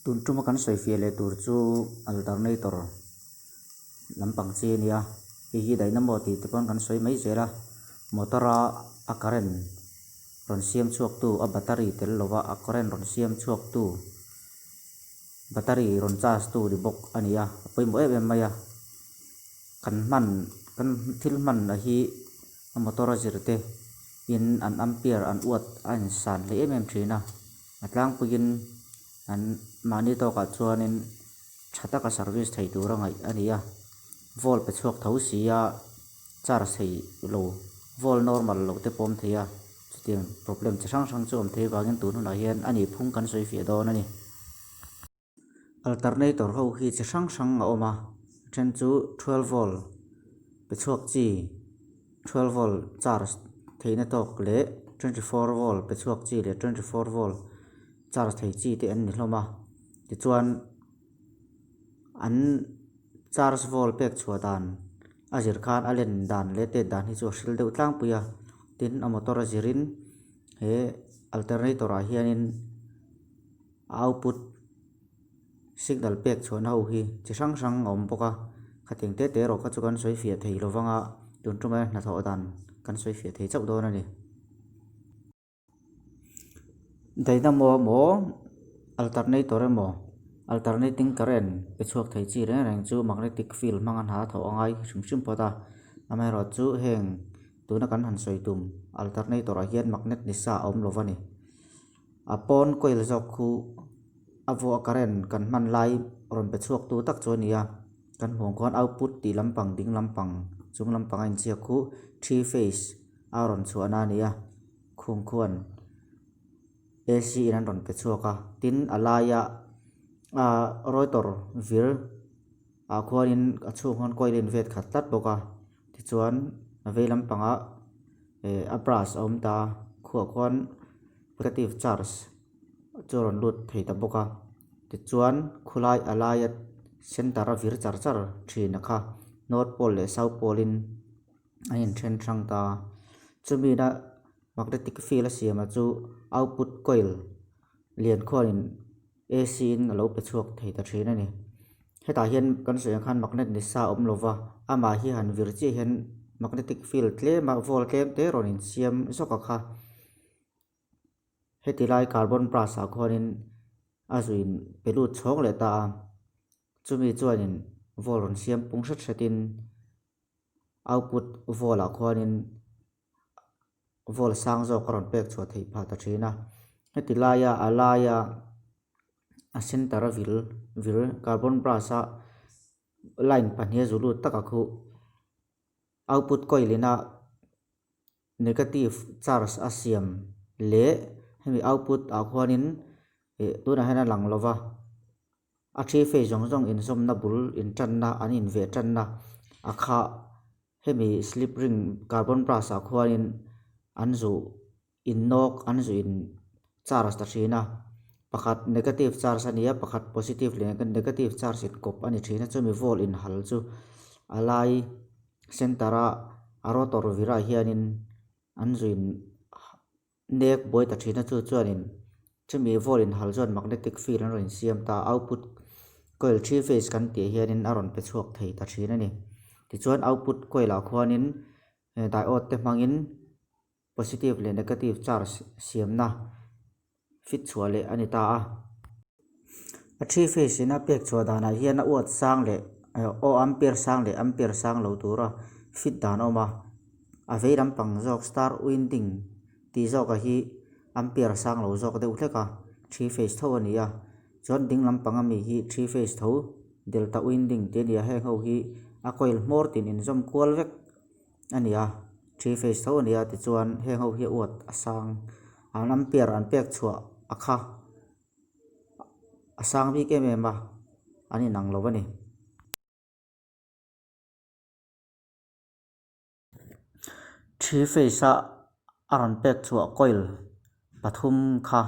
Tun tuma kan sawi fiah leh tur chu alternator lampang chi a nia, hei hi dynamo tih te pawn kan sawi mai zel a, motor a a current rawn siam chhuak tu a battery tel lova a current rawn siam chhuak tu battery rawn charge tu ni bawk a ni a, a pawimawh em em mai a, kan hman kan thil hman a hi a motor a zir te in an ampere an uat a insan hle em em thin a, a tlangpuiin an mahni tawkah chuanin tha taka service thei tura ngaih a ni a, volt pe chhuak tho si a charge thei lo volt normal lo te pawh awm thei a, chutiang problem chi hrang hrang chu awm thei avangin tun hunah hian a nih phung kan sawi fiah dawn a ni. Alternator ho hi chi hrang hrang a awm a, a then chu 12 volt pe chhuak chi 12 volt charge theihna tawk leh 24 volt pe chhuak chi leh 24 volt charge thei chi te an ni hlawm a, tichuan an charge volt pek chhuah dan a zir khan a len dan leh tet dan hi chu a hril deuh tlangpui a, tin a motor a zirin he alternator ah hianin. A output signal pek chhuahna ho hi chi hrang hrang a awm bawk a, khatiang te te erawh kha chu kan sawi fiah thei lo vang a, tun ṭuma hnathawh dan kan sawi fiah thei chauh dawn a ni. Dynamo emaw alternator emaw alternating current pe chhuak thei chi reng reng chu magnetic field hmanga hna a thawh a ngai hrim hrim phawt a, amaherawhchu heng tuna kan han sawi tum alternator ah hian magnet ni sa a awm lo va ni. A pawn coil zawk khu a vuah current kan hman lai rawn pe chhuak tu tak chu a ni a, kan hmuh ang khuan output tih lampang ding lampang chung lampang a inchhiak khu three phase a rawn chhuah na a ni a, khung khuan A_C in an rawn pe chhuak a, tin a laia ahh rotor vir ah khuanin a chhung khuan coil a in vet khat tlat bawk a, tichuan a vei lampangah eh a brush a awm ta a khuah khuan negative charge chu a rawn lut thei ta bawk a tichuan khulai a laia center a vir char char thin a kha north pole leh south pole in a inthen hrang ta a chumi na magnetic field a siam a chu output coil lian khuanin A_C in a lo pe chhuak thei ta thin a ni. Hetah hian kan sawi ang khan magnet ni sa a awm lo va, amah hi han vir chiah hian magnetic field tlem a volt tlem te rawn insiam zawk a kha. Heti lai carbon brush ah khuanin a zuin pe lut chhawng leh ta a, chumi chuanin volt rawn siam pung hret hretin output volt ah khuanin volt sang zawk a rawn pek chhuah theih phah ta thin a. Heti laia a laia a center a vil vir carbon brush a line pahnih a zu lut tak a khuh output coil ina negative charge a siam leh hemi output ah khuanin ih tunah hian a lang lo va a three phase zawng zawng inzawmna bul intanna an inveh tanna a khah hemi slip ring carbon brush ah khuanin an zuh innawk an zuh in charge ta thin a pakhat negative charge a ni a pakhat positive leh negative charge inkawp a ni thin a chumi volt inhal chu a lai center a a rotor virah hianin an zuin nek buai ta thin a chu chuanin chumi volt inhal chuan magnetic field an rawn insiam ta a output coil three phase kan tih hianin a rawn pe chhuak thei ta thin a ni tichuan output coil ah khuanin diode te hmangin. Positive leh negative charge siamna fit chhuah leh a ni ta a. A three phase in a pek chhuah danah hian a uat sang leh aw ampere sang leh ampere sang lo tura fit dan a awm a. A vei lampang zawk star winding tih zawkah hi ampere sang lo zawk deuh hlek a, three phase tho a ni a. Chuan ding lampang ami hi three phase tho delta winding tih a ni a, heng ho hi a coil hmawr tin inzawm kual vek. A ni a, three phase tho a ni a tichuan heng ho hi a uat a sang an ampere an pek chhuah a kha a sang bik em em a an inang lo a ni. Three phase a a rawn pek chhuah coil pathum kha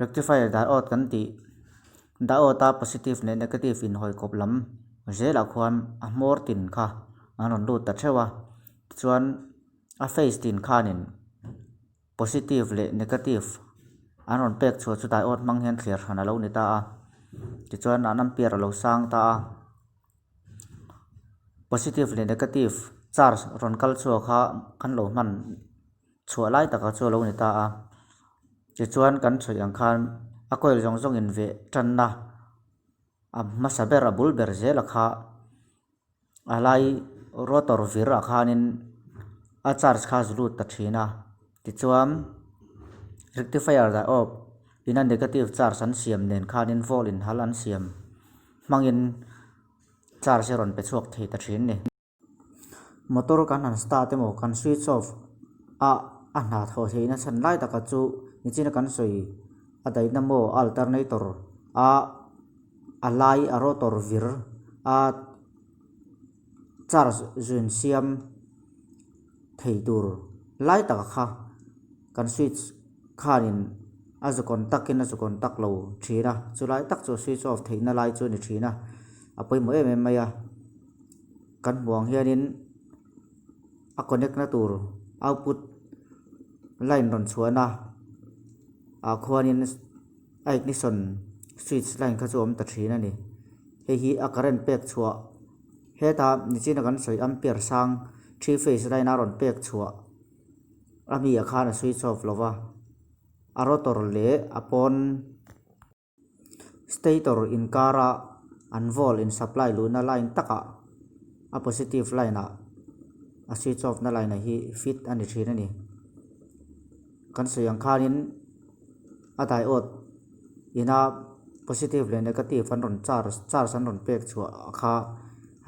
rectifier diode kan tih diode a positive leh negative inhawi kawp lam zelah khuan a hmawr tin kha an rawn lut ta theuh a tichuan a phase tin khanin positive leh negative. an rawn pek chhuah chu diode hmang hian thliar hran a lo ni ta a tichuan an ampere a lo sang ta a positive leh negative charge rawn kal chhuak kha kan lo hman chhuah lai taka chu a lo ni ta a tichuan kan chhuih ang khan a coil zawng zawng in veh tanna a hmasa ber a bul ber zel a kha a lai rotor vir ah khanin a charge kha a zu lut ta thin a tichuan rectifier diode ina negative charge an siam nen khanin volt inhal an siam hmangin charge a rawn pe chhuak thei ta thin a ni. Motor kan han start emaw kan switch off a a hna thawh theihna chhan lai taka chu nichina kan sawi a dynamo a alternator a a lai a rotor vir a charge zun siam thei tur lai taka kha kan switch khanin a zu contact in a zu contact lo thin a chulai tak chu switch off theihna lai chu a ni thin a a pawimawh em em mai a kan hmuh ang hianin a connect na tur output line rawn chhuahna ah khuanin a ignition switch line kha chu a awm ta thin a ni hei hi a current pek chhuah heta nichina kan sawi ampere sang three phase line a rawn pek chhuah a mi ah khan a switch off lo va a rotor leh a pawn. Stator inkara an volt in supply luhna line takah a positive line ah a switch off na line ah hi fit a ni thin a ni. Kan sawi ang khanin a diode ina positive leh negative an rawn charge charge an rawn pek chhuah kha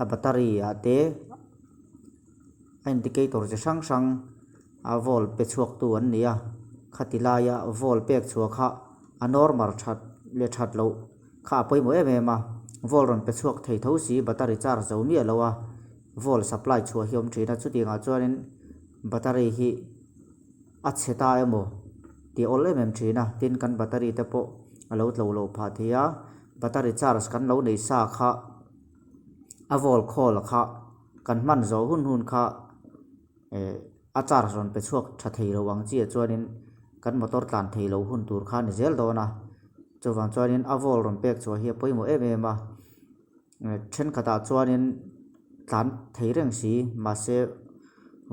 a battery ah te a indicator chi hrang hrang a volt pe chhuak tu an ni a khati laia volt pek chhuah kha a normal that leh that loh kha a pawimawh em em a volt rawn pe chhuak thei tho si battery charge zo miah lo a volt supply chhuah hi a awm thin a chutiangah chuanin battery hi a chhe ta emaw tih a awl em em thin a tin kan battery te pawh a lo tlo loh phah thei a battery charge kan lo nei sa kha a volt khawl kha kan hman zawh hun hun kha. Eh a charge rawn pe chhuak tha thei lo ang chiah chuanin kan motor tlan thei lo hun tur kha a ni zel dawn a chuvang chuanin a volt rawn pek chhuah hi a pawimawh em em a thenkhatah chuanin tlan thei reng si mahse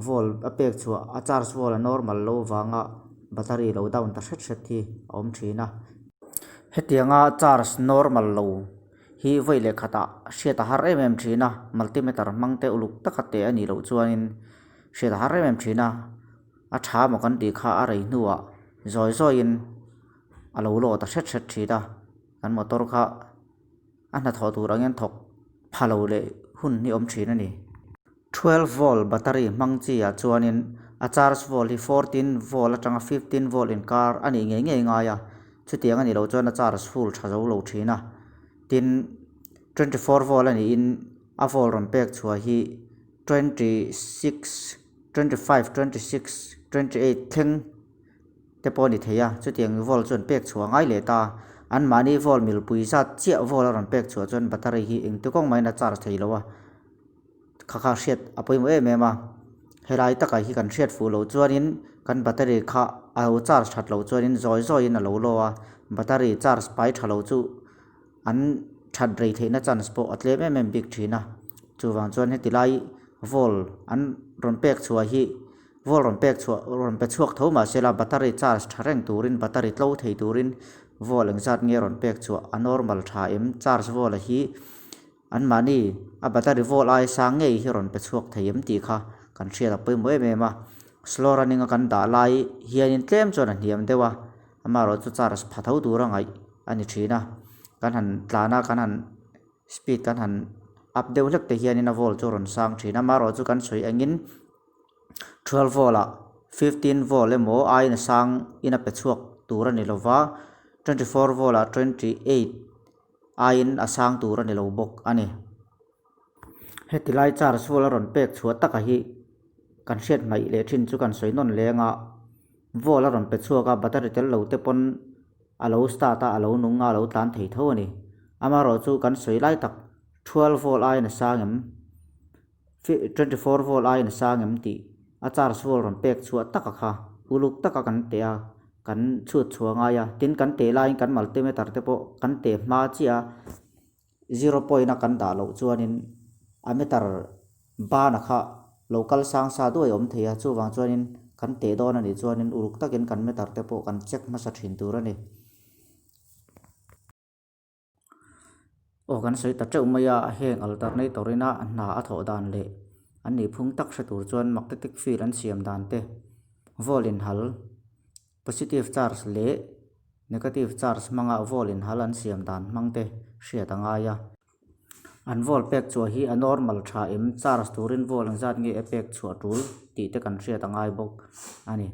volt a pek chhuah a charge volt a normal lo vanga battery lo down ta hret hret hi a awm thin a hetianga charge normal lo. hi vawi leh khatah hriat a har em em thin a multimeter hmang te uluk taka teh a nih loh chuanin hriat a har em em thin a a tha maw kan tih kha a rei hnuah zawi zawiin a lo lawt a hret hret thin a kan motor kha a hnathawh tur angin thawk pha lo leh hun hi a awm thin a ni. 12 volt battery hmang chi ah chuanin a charge volt hi 14 volt atanga 15 volt inkar a nih ngei ngei ngai a, chutiang a nih loh chuan a charge full tha zo lo thin a. Tin, 24 volt a niin a volt rawn pek chhuah hi 26, 25, 26, 28 thleng te pawh a ni thei a, chutiang volt chuan pek chhuah a ngai leh ta. Anmahni volt milpui zat chiah volt a rawn pek chhuah chuan battery hi engti kawng mahin a charge thei lo a. Kha kha hriat a pawimawh em em a, helai takah hi kan hriat fuh loh chuanin kan battery kha a lo charge that loh chuanin zawi zawiin a lo law a, battery charge pai tha lo chu an that rei theihna chance pawh a tlem em em bik thin a, chuvang chuan heti lai volt an rawn pek chhuah hi volt rawn pek chhuah rawn pe chhuak tho mahse la battery charge tha reng turin battery tlo thei turin volt engzat nge rawn pek chhuah a normal tha em charge volt a hi. Anmahni a battery volt aia sang ngei hi rawn pe chhuak thei em tih kha kan hriat a pawimawh em em a. Slow running a kan dah lai hianin tlem chuan a hniam deuh a, amaherawh chu charge pha tho tura ngaih a ni thin a. Kan han tlan a, kan han speed kan han up deuh hlek te hianin a volt chu a rawn sang thin a, amaherawh chu kan sawi engin 12 volt ah 15 volt emaw aiin a sang in a pe chhuak tur a ni lova, 24 volt ah 28 aiin a sang tur a ni lo bawk a ni. Heti lai charge volt a rawn pek chhuah taka hi kan hriat hmaih leh thin chu kan sawi nawn leng a, volt a rawn pe chhuak a battery tel lo te pawn a lo start a a lo nung a a lo tlan thei tho a ni. Amaherawhchu chu kan sawi lai tak 12 volt aiin a sang em? 24 volt aiin a sang em tih a charge volt rawn pek chhuah taka kha uluk taka kan teh a. kan chhut chhuah a ngai a, tin kan teh laiin kan multimeter te pawh kan teh hma chiah a, zero point a kan dah loh chuanin a meter bana kha lo kal sang sa duai a awm thei a, chuvang chuanin kan teh dawn a nih chuanin uluk takin kan meter te pawh kan check hmasa thin tur a ni. Aw kan sawi ta teuh mai a, heng alternator ina hna a thawh dan leh an nih phung tak hre tur chuan magnetic field an siam dan te, volt inhal, positive charge leh negative charge hmanga volt inhal an siam dan hmang te hriat a ngai a. An volt pek chhuah hi a normal tha em, charge turin volt ang zat nge a pek chhuah tul tih te kan hriat a ngai bawk a ni.